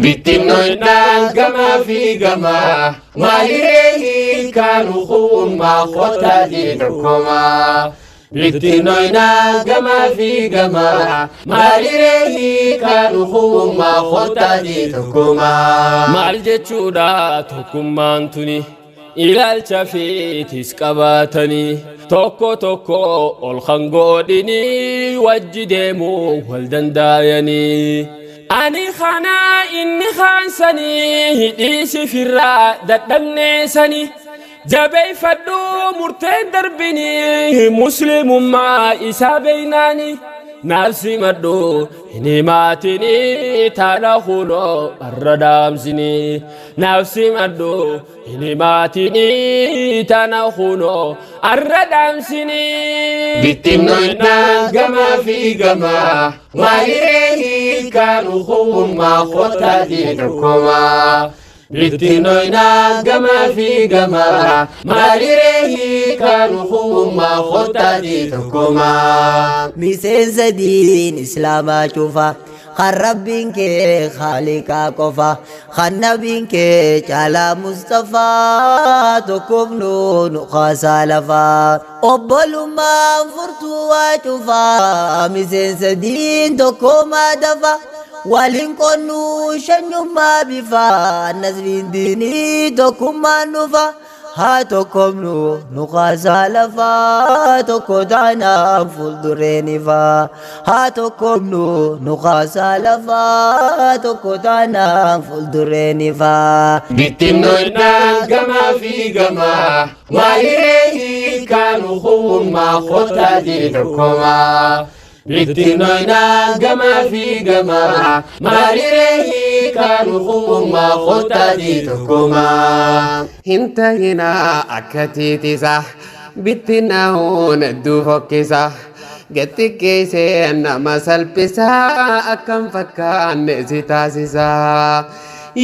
Bittinnoonnaan gamaa fi gamaa maaliree hiikaan uummaa kotaatii tokkomaa. Bittinnoonnaan gamaa fi gamaa maaliree hiikaan uummaa kotaatii tokkomaa. Maal jechuudha tokkummaan tuni ilaalcha fiitis qabaatanii tokko tokko ol kan godhinii wajji deemuu wal danda'anii. Ani kana inni kaansanii dhiisi firraa dadhabneessanii jabeeffadhu murteen darbinii muslimummaa isaa beeynaanii. Naafsi madhu hin himaatinii taana huloo arra dhaamsinii. Naafsi madhu hin himaatinii taana huloo arra dhaamsinii. Bittinnoonnaan gamaa fi gamaa maaliree hiikaan uummaa kotaatii tokkomaa. Bittinnoonnaan gamaa fi gamaa maaliree hiikaan uummaa kotaatii tokkomaa. Miseensa diin islaamaa cufa kan rabbiin kee haaliqaa qofa kan nabiin kee caalaa Mustafaa tokkoof nuun kaasaa lafaa obbolummaan furtuu waa cufaa miseensa diin tokkoomaa dafa waliin qonnuu shanyummaa bifaa nasriin diinii tokkummaan dhufa. Haa tokkomnu nu kaasaa lafaa tokko taanaan fuuldureen ifaa. Haa tokkomnu nu kaasaa lafaa tokko taanaan fuuldureen ifaa. Bittinnoonnaan gamaa fi gamaa maaliree hiikaan uummaa kotaatii tokkomaa. Bittinnoonnaan gamaa fi gamaa maaliree hiikaan uummaa kotaatii tokkomaa. Hin ta'inaa akka tiitisa bittinnaa'uun hedduu fokkisa gaxiqqeessee nama salphisa akkam fakkaanne si taasisa.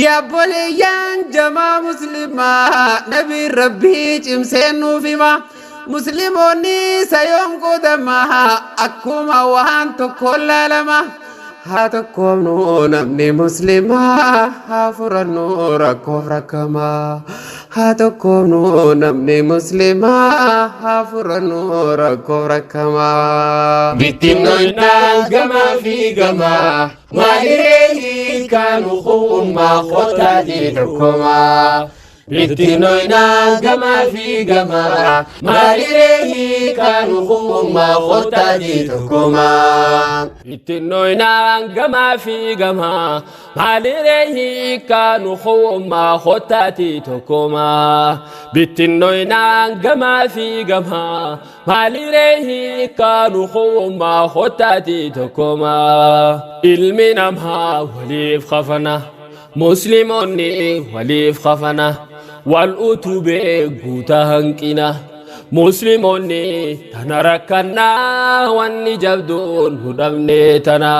Yaabboleeyyaan jamaa muslimaa nabiin rabbii cimsee nuuf hima. Musliimoonni sayoon qoodama akkuma waan tokkoon laalama. Haa tokkoomnu namni muslimaa haa furannu rakkoof rakkamaa. Haa tokkoomnu namni muslimaa haa furannu rakkoof rakkamaa. Bittinnoonnaan gamaa fi gamaa maaliree hiikaan uummaa kotaatii tokkomaa. Bittinnoonnaan gamaa fi gamaa maaliree hiikaan uummaa kotaatii tokkomaa. Bittinnoonnaan gamaa fi gamaa maaliree hiikaan uummaa kotaatii tokkomaa. Bittinnoonnaan gamaa fi gamaa maaliree hiikaan uummaa kotaatii tokkomaa. Ilmi namaa waliif kafana. Musliimoonni waliif kafana wal utubee guutaa hanqina. Musliimoonni tana rakkannaa wanni jabduun nu dhabne tana.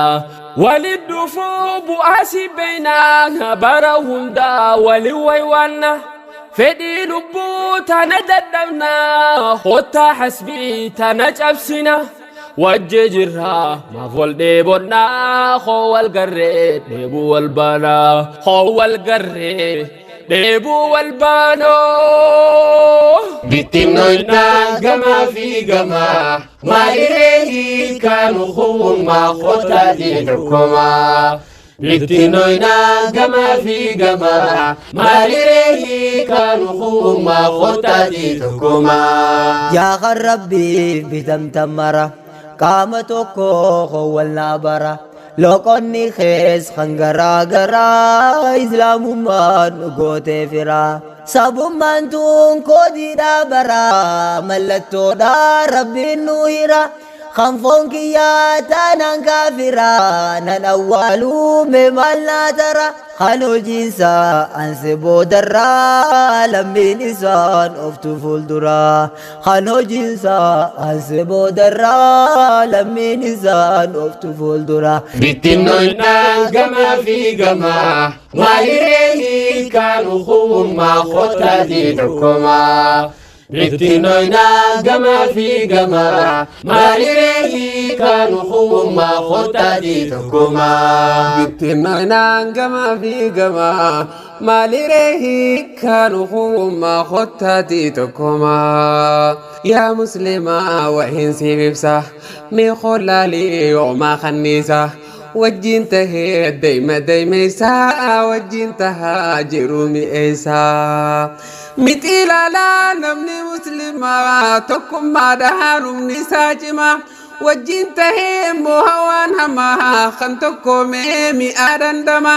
Walit dhufuu bu'aa si beeynaa bara hundaa wali waywaanna. Fedhii lubbuu tana dadhabnaa kottaa hasbii tana cabsina. Wajji jirraa maaf wal dheebonnaa koo wal garree dheebuu wal baanaa koo wal garree dheebuu wal baanoo. Bittinnoonnaan gamaa fi gamaa maaliree hiikaan uummaa kotaatii tokkomaa. Bittinnoonnaan gamaa fi gamaa maaliree hiikaan uummaa kotaatii tokkomaa. Yaa kan rabbiif bitamtan mara qaama tokko wal bara loqonni kees kan garaa garaa islaamummaan nu gootee fira. Sabummaan tun koodiidhaa bara mallattoodhaa rabbiin nu hira. Kan foon kiyyaa taanaan kaafira nan awwaaluu mee maal naa tara. Kan hojiinsaa anse boodarraa lammiin isaan oftu fuuldura. Kan hojiinsaa anse boodarraa lammiin isaan oftu fuuldura. Bittinnoonnaan gamaa fi gamaa maaliree hiikaan uummaa kotaatii tokkomaa. Bittinnoynaa gamaa fi gamaa maaliree hiikaan uummaa kottaatii tokkumaa. Bittinnoynaan gamaa fi gamaa maaliree hiikaan uummaa kottaatii tokkumaa. Yaa muslimaa wahiin siif ibsa mee qollaalii yoomaa kanniisa. Wajjin tahee deema deemeysaa wajjin tahaa jiru mi'eessaa. Miti ilaalaa namni muslimaa tokkummaadhaan humni isaa cimaa. Wajjin tahee immoo hawaan hamaa kan tokkoomee mi'aa dandama.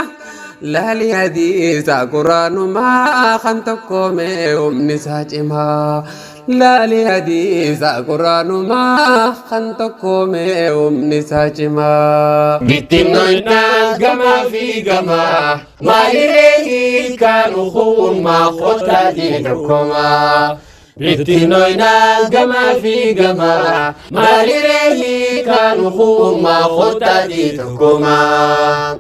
Laali hadiisa quraanumaa kan tokkoomee humni isaa cimaa. Laali hadiisa quraanumaa kan tokkoomee humni isaa cimaa. Bittinnoynaa gamaa fi gamaa maaliree hiikaan uummaa kottaatii tokkumaa. Bittinnoynaa gamaa fi gamaa maaliree hiikaan uummaa kottaatii tokkumaa.